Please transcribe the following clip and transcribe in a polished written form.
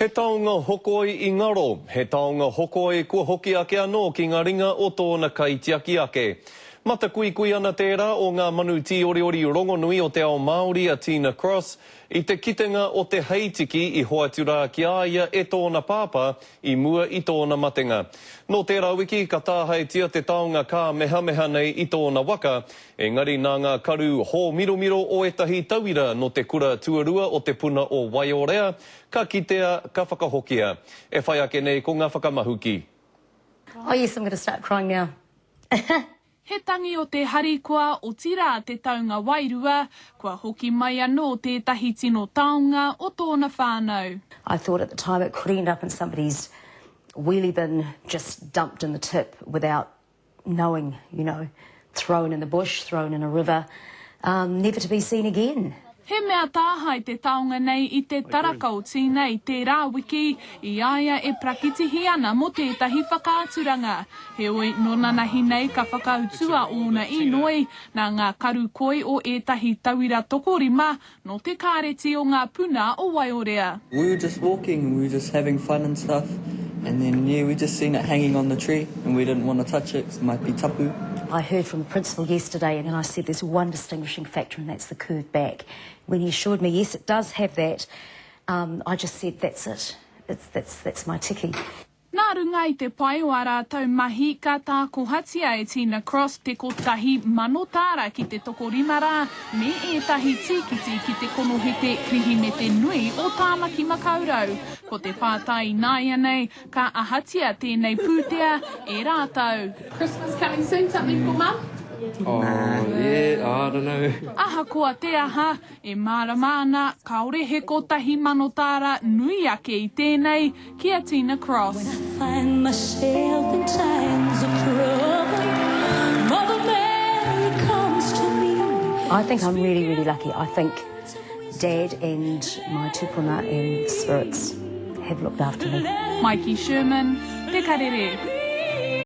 He taonga hokoi i ngaro, he taonga hokoi kua hoki ake anō ki ngā ringa o tōna kaitiaki ake. Matakuikui ana tērā o ngā manu tīoriori rongonui o te ao Māori a Tina Cross i te kitenga o te heitiki i hoatu rā ki a ia e tōna pāpā i mua i tōna matenga. Nō tērā wiki ka tāhaetia te taonga kāmehameha nei i tōna waka, engari nā ngā karu hōmiromiro o ētahi tauira nō te kura tuarua o te puna o Waiorea, ka kitea, ka whakahokia. E whai ake nei ko ngā whakamahuki. Oh yes, I'm gonna start crying now. He tangi o te harikoa, otirā te taunga wairua, kua hoki mai anō tētahi tino taonga o tōna whānau. I thought at the time it could end up in somebody's wheelie bin just dumped in the tip without knowing, you know, thrown in the bush, thrown in a river, um, never to be seen again. He mea tāhae te taonga nei i te taraka o Tina i tērā wiki, i a ia e parakitihi ana mō tētahi whakaaturanga. Heoi, nō nanahi nei ka whakautua ōna īnoi, nā ngā karu koi o ētahi tauira tokorima nō te Kāreti o Ngā Puna o Waiorea. We were just walking and we were just having fun and stuff and then yeah we just seen it hanging on the tree and we didn't want to touch it cause it might be tapu. I heard from the principal yesterday and I said there's one distinguishing factor and that's the curved back. When he assured me yes it does have that, um, I just said that's it, it's, that's, that's my tiki. Nā runga i te pai o ā rātou mahi, ka tākohatia e Tina Cross te 1,000 tāra ki te tokorima rā me ētahi tīkiti ki te konohete Kirihimete nui o Tāmaki Makaurau. Ko te pātai ināianei, ka ahatia tēnei pūtea e rātou? Christmas coming soon, something for mum? Oh, yeah, I don't know. Ahakoa te aha, E mārama ana kāore he 1,000 tāra nui ake i tēnei ki a Tina Cross. When I find myself in times of trouble, Mother Mary comes to me. I think I'm really, really lucky. I think Dad and my tupuna and spirits have looked after me. Maiki Sherman, Te Karere.